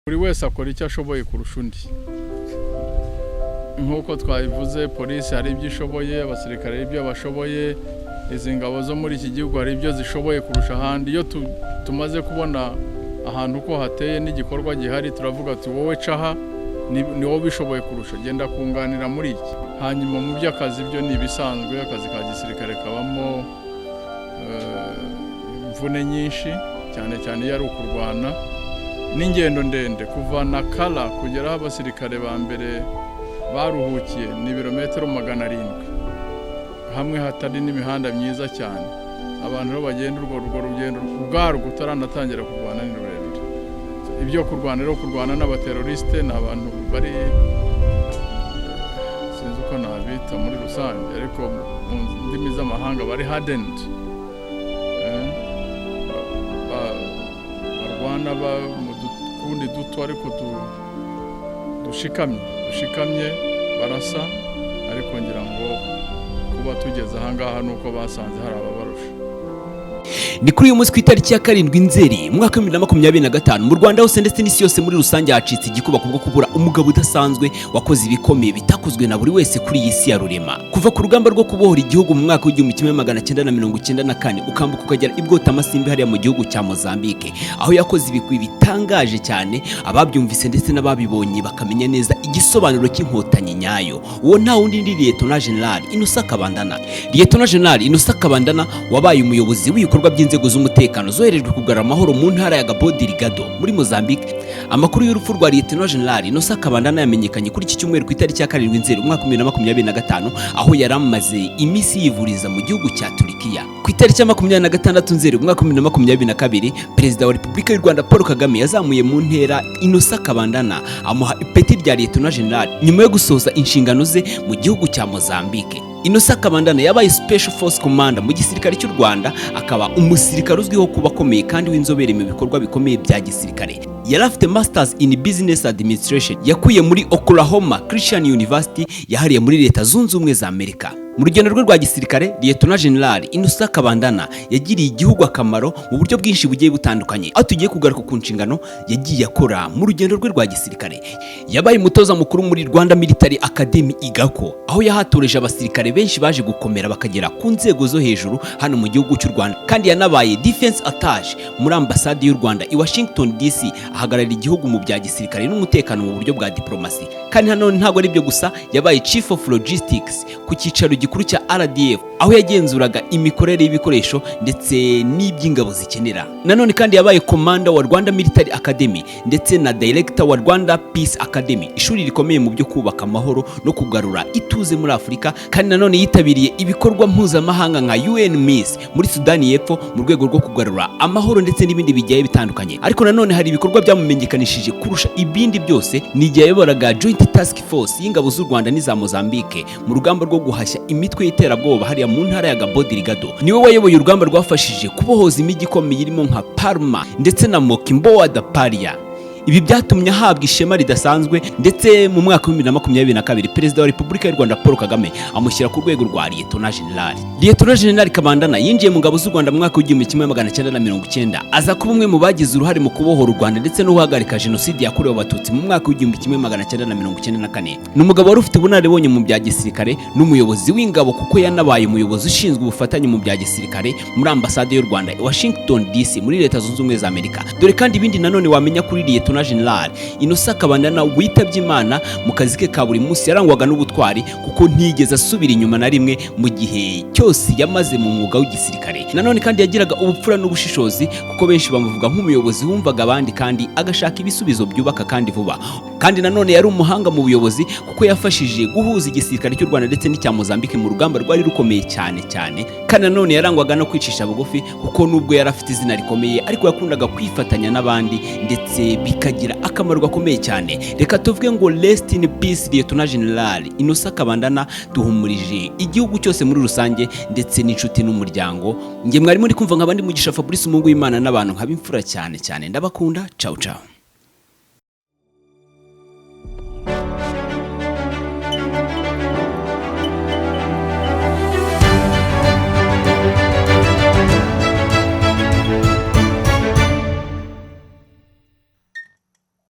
Buri wese akora icyo ashoboye kurusha undi. Nk'uko twabivuze, polisi hari ibyo ishoboye, abasirikare hari ibyo bashoboye, izi ngabo zo muri iki gihugu hari ibyo zishoboye kurusha ahandi. Iyo tumaze kubona ahantu uko hateye n'igikorwa gihari, turavuga ati: "Wowe caha, ni wowe ubishoboye kurusha, genda kunganira muri iki." Hanyuma mu by'akazi byo ni ibisanzwe. Akazi ka gisirikare kabamo imvune nyinshi, cyane cyane iyo ari ukurwana n'ingendo ndende. Kuva Nakala kugera aho abasirikare ba mbere baruhukiye ni ibirometero 700, hamwe hatari n'imihanda myiza cyane. Abantu rero bagenda urwo rugendo ubwarwo, utaranatangira kurwana, ni rurerure. Ibyo kurwana rero, kurwana n'abateroriste, ni abantu bari, sinzi uko nabita muri rusange, ariko mu ndimi z'amahanga bari hardened. Barwana mu dukundi duto ariko dushikamye dushikamye, barasa. Ariko ngira ngo kuba tugeze ahangaha ni uko basanze hari ababarusha. Ni kuri uyu munsi, ku itariki ya 7 Nzeri, mu mwaka wa 2025, mu Rwanda hose ndetse n'isi yose muri rusange hacitse igikuba kubwo kubura umugabo udasanzwe wakoze ibikomeye bitakozwe na buri wese kuri iyi si ya rurema. Kuva ku rugamba rwo kubohora igihugu mu mwaka wa 1994, ukambuka ukagera i Bwotamasimbi hariya mu gihugu cya Mozambique, aho yakoze ibigwi bitangaje cyane, ababyumvise ndetse n'ababibonye bakamenya neza igisobanuro cy'inkotanyi nyayo. Uwo nta wundi ni Lieutenant General Innocent Kabandana. Lieutenant General Innocent Kabandana wabaye umuyobozi w'ibikorwa by'inzego z'umutekano zoherejwe kugarura amahoro mu ntara ya Cabo Delgado muri Mozambique. Amakuru y'urupfu rwa Lieutenant General Innocent Kabandana yamenyekanye kuri iki cyumweru, ku itariki ya 7 Nzeri, umwaka wa 2025, aho yari amaze iminsi yivuriza mu gihugu cya Turikiya. Ku itariki ya 26 Nzeri, umwaka wa 2022, Perezida wa Repubulika y'u Rwanda Paul Kagame yazamuye mu ntera Innocent Kabandana, amuha ipeti rya Lieutenant General nyuma yo gusoza inshingano ze mu gihugu cya Mozambique. Innocent Kabandana yabaye Special Force Commander mu gisirikare cy'u Rwanda, akaba umusirikare uzwiho kuba akomeye kandi w'inzobere mu bikorwa bikomeye bya gisirikare. Yari afite Masters in Business Administration yakuye muri Oklahoma Christian University yahariye muri Leta Zunze Ubumwe za Amerika. Mu rugendo rwe rwa gisirikare, Lieutenant General Innocent Kabandana yagiriye igihugu akamaro mu buryo bwinshi bugiye butandukanye, aho tugiye kugaruka ku nshingano yagiye akora mu rugendo rwe rwa gisirikare. Yabaye umutoza mukuru muri Rwanda Military Academy i Gako, aho yahatoreje abasirikare benshi baje gukomera bakagera ku nzego zo hejuru hano mu gihugu cy'u Rwanda. Kandi yanabaye Defense Attaché muri Ambasade y'u Rwanda i Washington DC, ahagararira igihugu mu bya gisirikare n'umutekano mu buryo bwa diplomasi. Kandi hano ntabwo ari byo gusa, yabaye Chief of Logistics ku cyicaro gikuru cya RDF, aho yagenzuraga imikorere y'ibikoresho ndetse n'iby'ingabo zikenera. Nanone kandi yabaye Commander wa Rwanda Military Academy ndetse na Director wa Rwanda Peace Academy, ishuri rikomeye mu byo kubaka amahoro no kugarura ituze muri Afurika. Kandi nanone yitabiriye ibikorwa mpuzamahanga nka UNMISS muri Sudani y'Epfo mu rwego rwo kugarura amahoro ndetse n'ibindi bigiye bitandukanye. Ariko nanone hari ibikorwa byamumenyekanishije kurusha ibindi byose, ni igihe yayoboraga Joint Task Force y'ingabo z'u Rwanda n'iza Mozambique mu rugamba rwo guhashya imitwe y'iterabwoba hariya mu ntara ya Cabo Delgado. Niwe wayoboye urugamba rwafashije kubohoza imijyi ikomeye irimo nka Palma ndetse na Mocimboa da Praia. Ibi byatumye ahabwa ishema ridasanzwe, ndetse mu mwaka wa 2022 Perezida wa Repubulika y'u Rwanda Paul Kagame amushyira ku rwego rwa Lieutenant General. Lieutenant General Kabandana yinjiye mu ngabo z'u Rwanda mu mwaka wa 1990, aza kuba umwe mu bagize uruhare mu kubohora u Rwanda ndetse no guhagarika Jenoside yakorewe Abatutsi mu mwaka wa 1994. Ni umugabo wari ufite ubunararibonye mu bya gisirikare n'umuyobozi w'ingabo, kuko yanabaye umuyobozi ushinzwe ubufatanye mu bya gisirikare muri Ambasade y'u Rwanda i Washington DC muri Leta Zunze Ubumwe za Amerika. Dore kandi ibindi nanone wamenya kuri Lieutenant General Innocent Kabandana witabye Imana: mu kazi ke ka buri munsi yarangwaga n'ubutwari, kuko ntiyigeze asubira inyuma na rimwe mu gihe cyose yamaze mu mwuga w'igisirikare. Nanone kandi yagiraga ubupfura n'ubushishozi, kuko benshi bamuvuga nk'umuyobozi wumvaga abandi kandi agashaka ibisubizo byubaka kandi vuba. Kandi nanone yari umuhanga mu buyobozi, kuko yafashije guhuza igisirikare cy'u Rwanda ndetse n'icya Mozambique mu rugamba rwari rukomeye cyane cyane. Kandi nanone yarangwaga no kwicisha bugufi, kuko nubwo yari afite izina rikomeye, ariko yakundaga kwifatanya n'abandi ndetse bikagira akamaro gakomeye cyane. Reka tuvuge ngo rest in peace, Lieutenant General Innocent Kabandana. Duhumurije igihugu cyose muri rusange ndetse n'inshuti n'umuryango. Njye mwari muri kumva nk'abandi Mugisha Fabrice, umuhungu w'Imana n'abantu, nkaba imfura cyane cyane. Ndabakunda, ciao ciao.